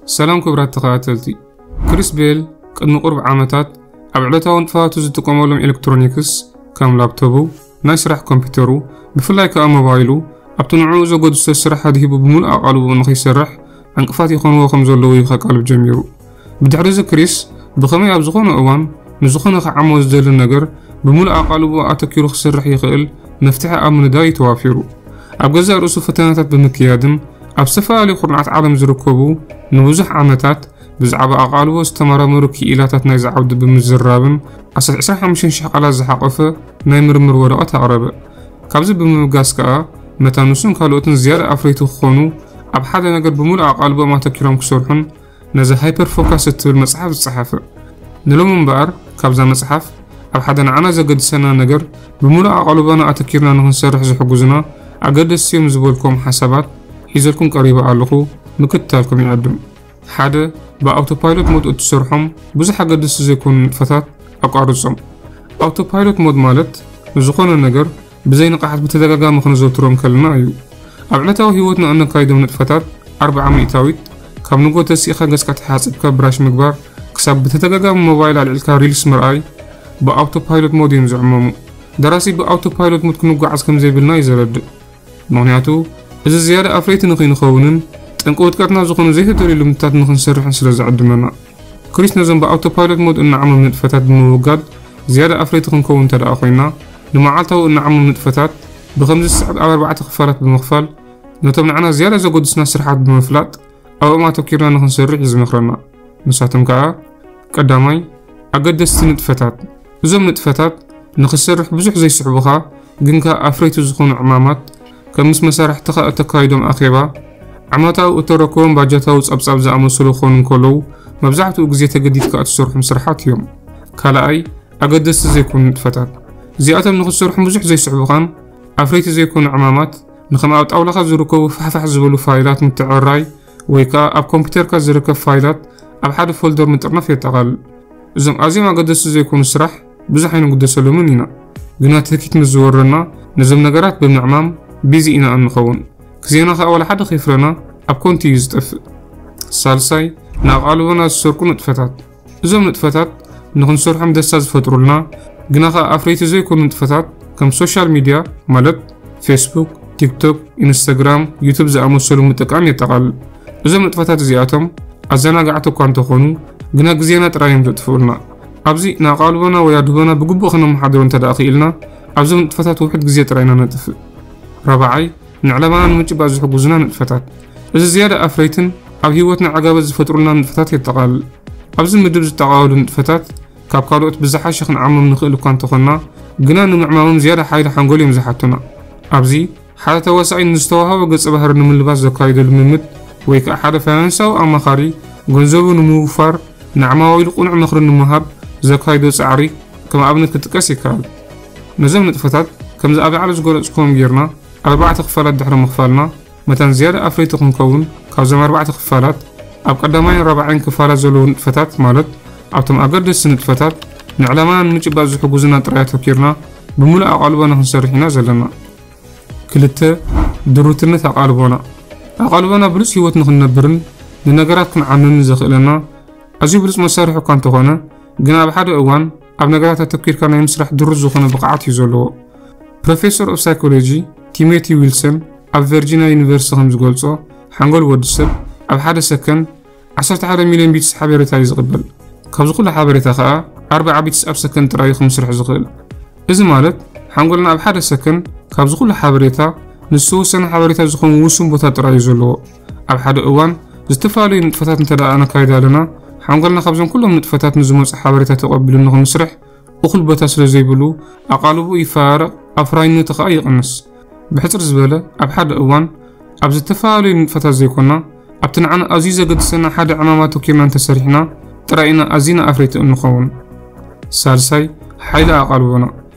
ሰላም ክቡራት ተኸታተልቲ። ክሪስ ቤል ቅድሚ ቁሩብ ዓመታት ኣብ ዕለታዊ ንጥፈታቱ ዝጥቀመሎም ኤሌክትሮኒክስ፣ ከም ላፕቶቡ፣ ናይ ስራሕ ኮምፒውተሩ፣ ብፍላይ ከኣ ሞባይሉ፣ ኣብቲ ንዕኡ ዘገድሶ ስራሕ ኣድሂቡ ብምሉእ ኣቓልቦኡ ንኸይሰርሕ ዕንቅፋት ይኾንዎ ከም ዘለዉ እዩ ከቃልብ ጀሚሩ። ብድሕሪ እዚ ክሪስ ብኸመይ ኣብ ዝኾነ እዋን ንዝኾነ ክዓሞ ዝደሊ ነገር ብምሉእ ኣቓልቦኡ ኣተኪሩ ክሰርሕ ይኽእል መፍትሒ ኣብ ምንዳይ እዩ ተዋፊሩ። ኣብ ገዛእ ርእሱ ፈተናታት ብምክያድን ኣብ ዝተፈላለዩ ኩርናዓት ዓለም ዝርከቡ ንብዙሕ ዓመታት ብዛዕባ ኣቓልቦ ዝተመራመሩ ክኢላታት ናይዚ ዓውዲ ብምዝራብን ኣስታት ዕስራን ሓሙሽተን ሽሕ ቃላት ዝሓቖፈ ናይ ምርምር ወረቐት ኣቕረበ። ካብዚ ብምብጋስ ከኣ መታን ንሱን ካልኦትን ዝያዳ ኣፍረይቲ ክኾኑ፣ ኣብ ሓደ ነገር ብምሉእ ኣቓልቦኦም ኣተኪሮም ክሰርሑን ነዚ ሃይፐር ፎካስ እትብል መጽሓፍ ዝጸሓፈ። ንሎሚ እምበኣር ካብዛ መጽሓፍ ኣብ ሓደ ንዓና ዘገድሰና ነገር ብምሉእ ኣቓልቦና ኣተኪርና ንኽንሰርሕ ዝሕግዙና ኣገደስቲ እዮም ዝበልክዎም ሓሳባት ሒዘልኩም ቀሪበ ኣለኹ። ምክትታልኩም ይዕድም። ሓደ፣ ብኣውቶፓይሎት ሞድ እትሰርሖም ብዙሕ ኣገደስቲ ዘይኮኑ ንጥፈታት ኣቋርጾም። ኣውቶፓይሎት ሞድ ማለት ንዝኾነ ነገር ብዘይ ንቕሓት ብተደጋጋሚ ክነዘውትሮ እንከለና እዩ። ኣብ ዕለታዊ ህይወትና እነካይዶም ንጥፈታት ኣርብዓ ሚእታዊት፣ ካብ ንግሆ ተሲእኻ ገጽካ ተሓጺብካ ብራሽ ምግባር፣ ክሳብ ብተደጋጋሚ ሞባይል ኣልዒልካ ሪልስ ምርኣይ፣ ብኣውቶፓይሎት ሞድ እዮም ዝዕመሙ። ደራሲ ብኣውቶፓይሎት ሞድ ክንጓዓዝ ከም ዘይብልና እዩ ዘረድእ። ምኽንያቱ፣ እዚ ዝያዳ ኣፍረይቲ ንኸይንኸውንን ጠንቂ ውድቀትና ዝኾኑ ዘይተደልዩ ልምድታት ንኽንሰርሕን ስለ ዝዕድመና። ክሪስ ነዞም ብኣውቶፓይሎት ሞድ እንዓሞም ንጥፈታት ብምውጋድ፣ ዝያዳ ኣፍረይቲ ክንከውን እንተ ደኣ ኮይና፣ ንመዓልታዊ እንዓሞም ንጥፈታት ብኸምዚ ዝስዕብ ኣብ ኣርባዕተ ክፋላት ብምኽፋል፣ ነቶም ንዓና ዝያዳ ዘገድሱና ስራሓት ብምፍላጥ፣ ኣብኦም ኣተኪርና ንኽንሰርሕ እዩ ዝመኽረና። ንሳቶም ከኣ፣ ቀዳማይ፣ ኣገደስቲ ንጥፈታት። እዞም ንጥፈታት ንኽትሰርሕ ብዙሕ ዘይስሕቡኻ፣ ግን ከኣ ኣፍረይቲ ዝኾኑ ዕማማት፣ ከም ምስ መሳርሕትኻ እተካይዶም ኣኼባ፣ ዓመታዊ እተረክቦም ባጀታዊ ጸብጻብ ዝኣመሰሉ ክኾኑ እንከለዉ፣ መብዛሕትኡ ግዜ ተገዲድካ እትሰርሖም ስራሓት እዮም። ካልኣይ፣ ኣገደስቲ ዘይኮኑ ንጥፈታት። እዚኣቶም ንኽትሰርሖም ብዙሕ ዘይስሕቡኻን ኣፍረይቲ ዘይኮኑ ዕማማት፣ ንኸም ኣብ ጣውላኻ ዝርከቡ ፋሕፋሕ ዝበሉ ፋይላት ምትዕርራይ፣ ወይ ከኣ ኣብ ኮምፒውተርካ ዝርከብ ፋይላት ኣብ ሓደ ፎልደር ምጥርናፍ የጠቓልል። እዞም ኣዝዮም ኣገደስቲ ዘይኮኑ ስራሕ ብዙሕ ኣይንግደሰሎምን ኢና፣ ግና ትህኪት ምስ ዝወረና ነዞም ነገራት ብምዕማም ቢዚ ኢና እንኸውን። ግዜና ከኣ ዋላ ሓደ ከይፍረና ኣብ ኮንቲ እዩ ዝጠፍእ። ሳልሳይ፣ ንኣቓልቦና ዝሰርቁ ንጥፈታት። እዞም ንጥፈታት ንኽንሰርሖም ደስታ ዝፈጥሩልና፣ ግና ኸኣ ኣፍረይቲ ዘይኮኑ ንጥፈታት ከም ሶሻል ሚድያ፣ ማለት ፌስቡክ፣ ቲክቶክ፣ ኢንስታግራም፣ ዩቱብ ዝኣመሰሉ ምጥቃም የጠቓልል። እዞም ንጥፈታት እዚኣቶም ኣዘናጋዕቲ እኳ እንተኾኑ፣ ግና ግዜና ጥራይ እዮም ዘጥፍኡልና። ኣብዚ ንኣቓልቦና ወይ ኣድህቦና ብግቡእ ከነመሓድሮ እንተ ደኣ ክኢልና፣ ኣብዞም ንጥፈታት ውሑድ ግዜ ጥራይ ኢና ነጥፍእ። ራብዓይ፣ ንዕላማና ንምጭባጥ ዝሕግዙና ንጥፈታት። እዚ ዝያዳ ኣፍረይትን ኣብ ህይወትና ዕጋበት ዝፈጥሩልና ንጥፈታት የጠቓልል። ኣብዚ ምድብ ዝጠቓለሉ ንጥፈታት ካብ ካልኦት ብዝሓሸ ክንዓሞም ንኽእል እኳ እንተኾንና፣ ግና ንምዕማሞም ዝያዳ ሓይሊ ሓንጎል እዮም ዝሓቱና። ኣብዚ ሓደ ተዋሳኣይ ንዝተዋህቦ ገጸ ባህሪ ንምልባስ ዘካይዶ ልምምድ፣ ወይ ከኣ ሓደ ፋይናንሳዊ ኣማኻሪ ገንዘቡ ንምውፋር ንዓማዊሉ ቅኑዕ ምኽሪ ንምሃብ ዘካይዶ ጻዕሪ ከም ኣብነት ክጥቀስ ይከኣል። ነዞም ንጥፈታት ከምዚ ኣብ ላዕሊ ዝገለጽኩዎም ጌርና ኣብ ኣርባዕተ ክፋላት ድሕሪ ምኽፋልና፣ መታን ዝያዳ ኣፍረይቲ ክንከውን፣ ካብዞም ኣርባዕተ ክፋላት ኣብ ቀዳማይን ራብዓይን ክፋላት ዘለዉ ንጥፈታት፣ ማለት ኣብቶም ኣገደስቲ ንጥፈታት ንዕላማና ንምጭባጥ ዝሕግዙና ጥራይ ኣተኪርና ብምሉእ ኣቓልቦና ክንሰርሕ ኢና ዘለና። ክልተ፣ ድሩትነት ኣቓልቦና። ኣቓልቦና ብሉጽ ህይወት ንኽንነብርን ንነገራት ክንዓምምን ዘኽእለና ኣዝዩ ብሉጽ መሳርሒ እኳ እንተኾነ፣ ግን ኣብ ሓደ እዋን ኣብ ነገራት ኣተኪርካ ናይ ምስራሕ ድሩት ዝኾነ ብቕዓት እዩ ዘለዎ። ፕሮፌሰር ኦፍ ሳይኮሎጂ ቲሞቲ ዊልሰን ኣብ ቨርጂኒያ ዩኒቨርሲቲ ከም ዝገልጾ፣ ሓንጎል ወዲ ሰብ ኣብ ሓደ ሰከንድ ዓሰርተ ሓደ ሚልዮን ቢትስ ሓበሬታ እዩ ዝቕበል። ካብዚ ኩሉ ሓበሬታ ከኣ ኣርብዓ ቢትስ ኣብ ሰከንድ ጥራይ እዩ ክምስርሕ ዝኽእል። እዚ ማለት ሓንጎልና ኣብ ሓደ ሰከንድ ካብዚ ኩሉ ሓበሬታ ንዝተወሰነ ሓበሬታ ዝኸውን ውሱን ቦታ ጥራይ እዩ ዘለዎ። ኣብ ሓደ እዋን ዝተፈላለዩ ንጥፈታት እንተ ደኣ ነካይድ ኣለና፣ ሓንጎልና ካብዞም ኩሎም ንጥፈታት ንዝመጹ ሓበሬታ ተቐቢሉ ንኽምስርሕ እኹል ቦታ ስለ ዘይብሉ ኣቓልቦኡ ይፈራረቕ፣ ኣፍራይነቱ ከኣ ይቕንስ። ብሕጽር ዝበለ፣ ኣብ ሓደ እዋን ኣብ ዝተፈላለዩ ንጥፈታት ዘይኮና፣ ኣብቲ ንዓና ኣዝዩ ዘገድሰና ሓደ ዕማም ኣተኪርና እንተሰሪሕና ጥራይ ኢና ኣዚና ኣፍረይቲ እንኸውን። ሳልሳይ፣ ሓይሊ ኣቓልቦና።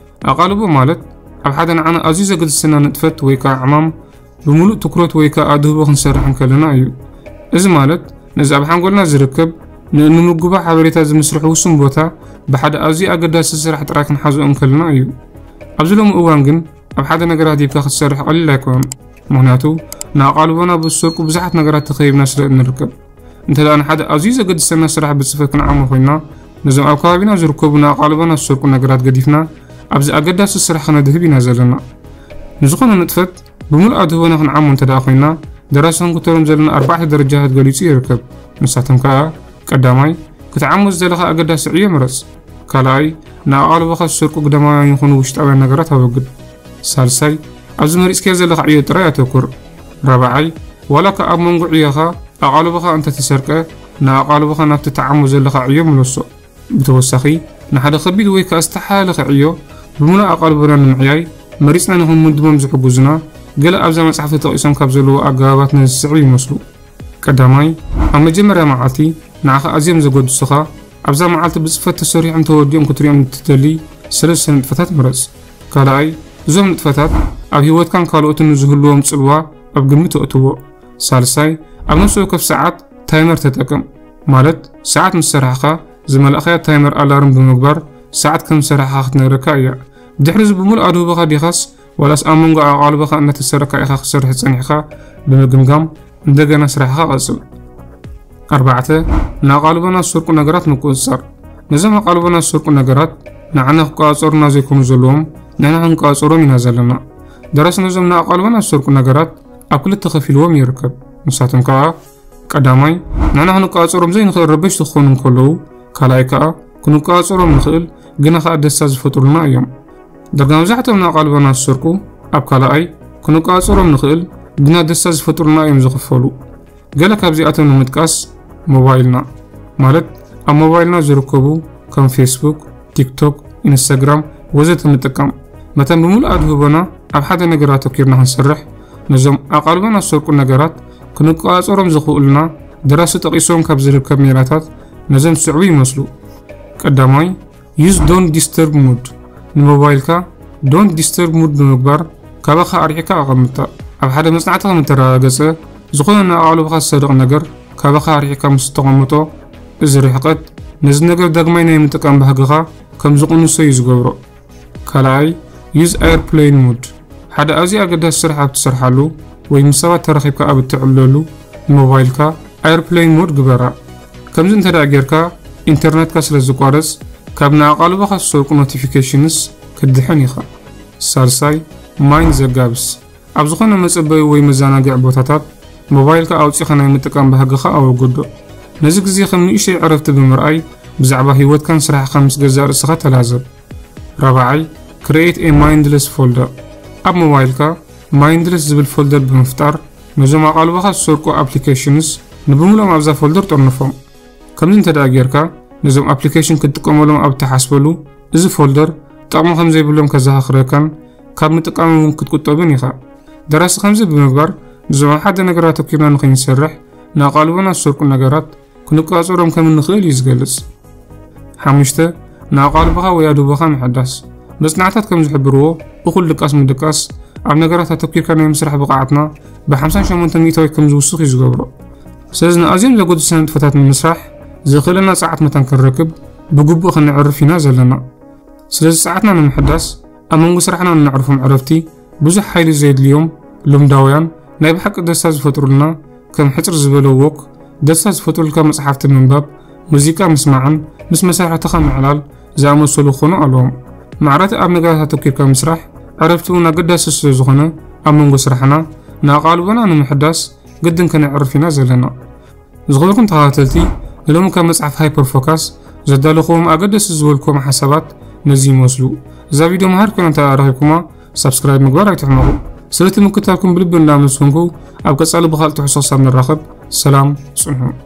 ኣቓልቦ ማለት ኣብ ሓደ ንዓና ኣዝዩ ዘገድሰና ንጥፈት ወይ ከኣ ዕማም ብምሉእ ትኩረት ወይ ከኣ ኣድህቦ ክንሰርሕ እንከለና እዩ። እዚ ማለት ነዚ ኣብ ሓንጎልና ዝርከብ ንእንምጉባ ሓበሬታ ዝምስርሕ ውሱን ቦታ ብሓደ ኣዝዩ ኣገዳሲ ስራሕ ጥራይ ክንሓዞ እንከለና እዩ። ኣብዚ ሎሚ እዋን ግን ኣብ ሓደ ነገር ኣድሂብካ ክትሰርሕ ቀሊል ኣይኮነን። ምኽንያቱ ንኣቓልቦና ብዝሰርቁ ብዙሓት ነገራት ተኸቢብና ስለ እንርከብ። እንተ ደኣ ንሓደ ኣዝዩ ዘገድሰና ስራሕ ብጽፈት ክንዓሞ ኮይና፣ ነዞም ኣብ ከባቢና ዝርከቡ ንኣቓልቦና ዝሰርቁ ነገራት ገዲፍና ኣብዚ ኣገዳሲ ስራሕ ክነድህብ ኢና ዘለና። ንዝኾነ ንጥፈት ብምሉእ ኣድህቦና ክንዓሞ እንተ ደኣ ኮይና፣ ደራሲ ክንክተሎም ዘለና ኣርባዕተ ደረጃታት ገሊጹ ይርከብ። ንሳቶም ከኣ፣ ቀዳማይ፣ ክትዓሞ ዝደለኻ ኣገዳሲ ዕዮ ምረጽ። ካልኣይ፣ ንኣቓልቦኻ ዝሰርቁ ግዳማውያን ይኹኑ ውሽጣውያን ነገራት ኣወግድ። ሳልሳይ፣ ኣብዚ መሪጽካዮ ዘለኻ ዕዮ ጥራይ ኣተኩር። ራብዓይ፣ ዋላ ከኣ ኣብ መንጎ ዕዮኻ ኣቓልቦኻ እንተ ተሰርቀ፣ ንኣቓልቦኻ ናብቲ ትዓሞ ዘለኻ ዕዮ ምለሶ። ብተወሳኺ፣ ንሓደ ከቢድ ወይ ከኣ ዝተሓላለኸ ዕዮ ብምሉእ ኣቓልቦና ንምዕያይ መሪጽና ንኽንምድቦም ዝሕግዙና ገለ ኣብዛ መጽሓፍ ተጠቒሶም ካብ ዘለዉ ኣገባባት ነዚ ዝስዕብ ይመስሉ። ቀዳማይ፣ ኣብ መጀመርያ መዓልቲ ንዓኻ ኣዝዮም ዘገድሱኻ፣ ኣብዛ መዓልቲ ብጽፈት ተሰሪሖም ተወዲኦም ክትሪኦም እትደሊ ሰለስተ ንጥፈታት ምረጽ። ካልኣይ፣ እዞም ንጥፈታት ኣብ ህይወትካን ካልኦትን ንዝህልዎም ጽልዋ ኣብ ግምት ኣእትዎ። ሳልሳይ፣ ኣብ ነፍሲ ወከፍ ሰዓት ታይመር ተጠቀም። ማለት፣ ሰዓት ምስ ሰራሕኻ፣ ዝመላእኻያ ታይመር ኣላርም ብምግባር ሰዓት ከም ዝሰራሕኻ ክትነግረካ እያ። ድሕሪ እዚ ብምሉእ ኣድህቦኻ ዲኻስ ዋላስ ኣብ መንጎ ኣቓልቦኻ እናተሰረካ ኢኻ ክትሰርሕ ጸኒሕካ ብምግምጋም እንደገና ስራሕኻ ቀጽል። ኣርባዕተ፣ ንኣቓልቦና ዝሰርቁ ነገራት ምቁጽጻር። ነዞም ኣቓልቦና ዝሰርቁ ነገራት ንዓና ክቆጻጸሩና ዘይኮኑ ዘለዎም፣ ንሕና ክንቆጻጸሮም ኢና ዘለና። ደራሲ ነዞም ንኣቓልቦና ዝሰርቁ ነገራት ኣብ ክልተ ከፊልዎም ይርከብ። ንሳቶም ከኣ፣ ቀዳማይ፣ ንሕና ክንቆጻጸሮም ዘይንኽእል ረበሽቲ ክኾኑ እንከለዉ፣ ካልኣይ ከኣ ክንቆጻጸሮም ንኽእል ግና ከኣ ደስታ ዝፈጥሩልና እዮም። ዳርጋ መብዛሕትኦም ንኣቓልቦና ዝሰርቁ ኣብ ካልኣይ ክንቆጻጸሮም ንኽእል ግና ደስታ ዝፈጥሩልና እዮም ዝኽፈሉ። ገለ ካብዚኣቶም ንምጥቃስ ሞባይልና፣ ማለት ኣብ ሞባይልና ዝርከቡ ከም ፌስቡክ፣ ቲክቶክ፣ ኢንስታግራም ወዘተ ምጥቃም። መታን ብምሉእ ኣድህቦና ኣብ ሓደ ነገር ኣተኪርና ክንሰርሕ፣ ነዞም ኣቓልቦና ዝሰርቁ ነገራት ክንቆጻጸሮም ዘኽእሉና ደራሲ ጠቒሶም ካብ ዝርከብ ሜላታት ነዞም ዝስዕቡ ይመስሉ። ቀዳማይ፣ use don't disturb mode። ንሞባይልካ don't disturb mode ብምግባር ካባኻ ኣርሒቕካ ኣቐምጣ። ኣብ ሓደ መጽናዕቲ ከም እተረጋገጸ፣ ዝኾነ ንኣቓልቦኻ ዝሰርቕ ነገር ካባኻ ኣርሒቕካ ምስ እተቐምጦ፣ እዚ ርሕቀት ነዚ ነገር ዳግማይ ናይ ምጥቃም ባህግኻ ከም ዝቕንሶ እዩ ዝገብሮ። ካልኣይ፣ use airplane mode። ሓደ ኣዝዩ ኣገዳሲ ስራሕ ኣብ ትሰርሓሉ ወይ ምስ ሰባት ተራኺብካ ኣብ እትዕልለሉ፣ ንሞባይልካ airplane mode ግበራ። ከምዚ እንተ ደኣ ጌርካ፣ ኢንተርነትካ ስለ ዝቋረጽ፣ ካብ ንኣቓልቦኻ ዝሰርቁ ኖቲፊኬሽንስ ክትድሕን ኢኻ። ሳልሳይ፣ mind the gaps። ኣብ ዝኾነ መጸበዪ ወይ መዘናግዒ ቦታታት፣ ሞባይልካ ኣውጺእኻ ናይ ምጥቃም ባህግኻ ኣወግዶ። ነዚ ግዜ ከም ንእሽተይ ዕረፍቲ ብምርኣይ፣ ብዛዕባ ህይወትካን ስራሕኻን ምስ ገዛእ ርእስኻ ተላዘብ። ራብዓይ፣ create a mindless folder። ኣብ ሞባይልካ ማይንድለስ ዝብል ፎልደር ብምፍጣር፣ ነዞም ኣቓልቦኻ ዝሰርቁ ኣፕሊኬሽንስ ንብምልኦም ኣብዛ ፎልደር ጠርንፎም። ከምዚ እንተ ደኣ ጌርካ፣ ነዞም ኣፕሊኬሽን ክትጥቀመሎም ኣብ እትሓስበሉ፣ እዚ ፎልደር ጥቕሚ ከም ዘይብሎም ከዘኻኽረካን ካብ ምጥቃሞም እውን ክትቁጠብን ኢኻ። ደራሲ ከምዚ ብምግባር፣ ነዞም ኣብ ሓደ ነገር ኣተኪርና ንኸይንሰርሕ፣ ንኣቓልቦና ዝሰርቁ ነገራት ክንቆጻጸሮም ከም እንኽእል እዩ ዝገልጽ። ሓሙሽተ፣ ንኣቓልቦኻ ወይ ኣድህቦኻ ምሕዳስ። መጽናዕታት ከም ዝሕብርዎ፣ እኹል ድቃስ ምድቃስ ኣብ ነገራት ኣተኪርካ ናይ ምስራሕ ብቕዓትና ብ ሓምሳን ሸሞንተን ሚእታዊት ከም ዝውስኽ እዩ ዝገብሮ። ስለዚ ንኣዝዮም ዘገድሱና ንጥፈታት ንምስራሕ ዘኽእለና ጸዓት መታን ክንረክብ ብግቡእ ከነዕርፍ ኢና ዘለና። ስለዚ ጸዓትና ንምሕዳስ ኣብ መንጎ ስራሕና እነዕርፎም ዕረፍቲ ብዙሕ ሓይሊ ዘየድልዮም ልምዳውያን ናይ ብሓቂ ደስታ ዝፈጥሩልና ከም ሕጽር ዝበለ ዎክ፣ ደስታ ዝፈጥሩልካ መጽሓፍቲ ምንባብ፣ ሙዚቃ ምስማዕን ምስ መሳርሕትኻ ምዕላል ዝኣመሰሉ ክኾኑ ኣለዎም። ማዕረቲ ኣብ ነገራት ኣተኪርካ ምስራሕ ዕረፍቲ እውን ኣገዳሲ ስለ ዝኾነ ኣብ መንጎ ስራሕና ንኣቓልቦና ንምሕዳስ ግድን ከነዕርፍ ኢና ዘለና። ዝኽብርኩም ተኸታተልቲ፣ ንሎሚ ካብ መጽሓፍ ሃይፐር ፎካስ ዘዳለኹዎም ኣገደስቲ ዝበልኩዎም ሓሳባት ነዚ ይመስሉ። እዛ ቪድዮ መሃር ኮይና እንተ ረኺብኩማ ሳብስክራይብ ምግባር ኣይትሕመቑ። ስለቲ ምክትታልኩም ብልቢ እንዳመስገንኩ ኣብ ቀጻሊ ብኻልእ ትሕዝቶ ክሳብ ንራኸብ ሰላም ጽንሑ።